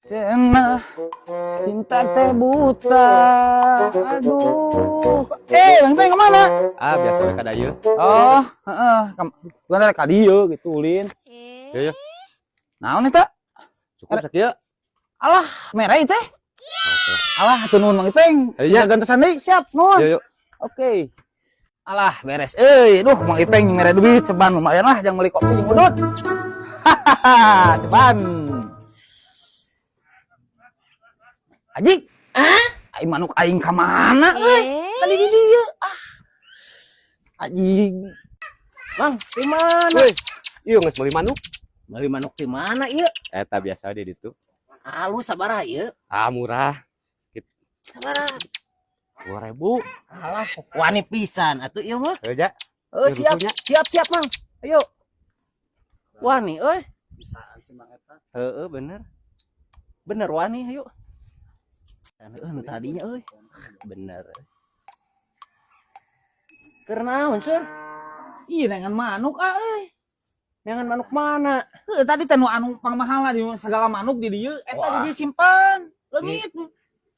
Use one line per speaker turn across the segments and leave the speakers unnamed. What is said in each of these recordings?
Cenah cinta teh buta. Aduh. Eh, Bang Teh kemana?
Ah, biasa we ka dieu.
Oh, heeh. Bukan rek ka dieu gitu ulin.
Yo yo,
Naon eta?
Cukup sakieu.
Alah, mere teh.
Oke.
Alah, atuh nuhun, Mang Ipeng.
Ayo, nya.
Gantosan deui, siap, nuhun.
Yo yo.
Oke. Alah, beres. Euy, duh, Mang Ipeng mere duit ceban, lumayan lah jang beli kopi jeung udut. Hahaha, ceban. Ajik. Ai manuk aing ka mana euy? Tadi di dieu. Ah. Ajing.
Mang, di mana?
Woi, ieu geus meuli manuk.
Meuli manuk di mana ieu?
Eta biasa di ditu.
Alus sabaraha ieu?
Ah, murah.
Sabaraha?
2000.
Alah, wani pisan atuh ieu mah.
Heuh ja.
Oh,
Ieu
siap,
rusuhnya.
Siap, siap, Mang. Ayo. Wani euy.
Bisaan sih Mang eta.
Heeh, bener. Bener wani, ayo. Heeh, nu tadinya euy. Bener. Keur naon, Sur?
Ih, dengan manuk ah euy.
Neangan manuk mana?
Heuh, tadi teh nu anu pangmahalna di segala manuk di dieu eta
Wah.
Di dieu simpen. Leungit.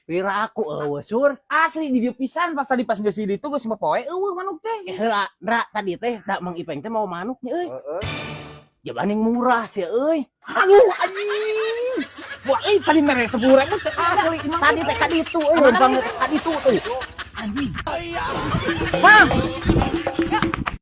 Pira aku eueuh, Sur.
Asli di dieu pisan, pas tadi pas geus di ditu geus poe euweuh manuk teh.
Eh, heula, Dra, tadi teh da Mang Ipeng teh mau manuknya euy.
Heeh.
Ya banding murah sih euy.
Aduh, anjing. Wah, euy, tadi mere 10.000 teh asli.
Tadi teh ka ditu euy, lempang teh ka ditu tuh.
Anjing. Mang.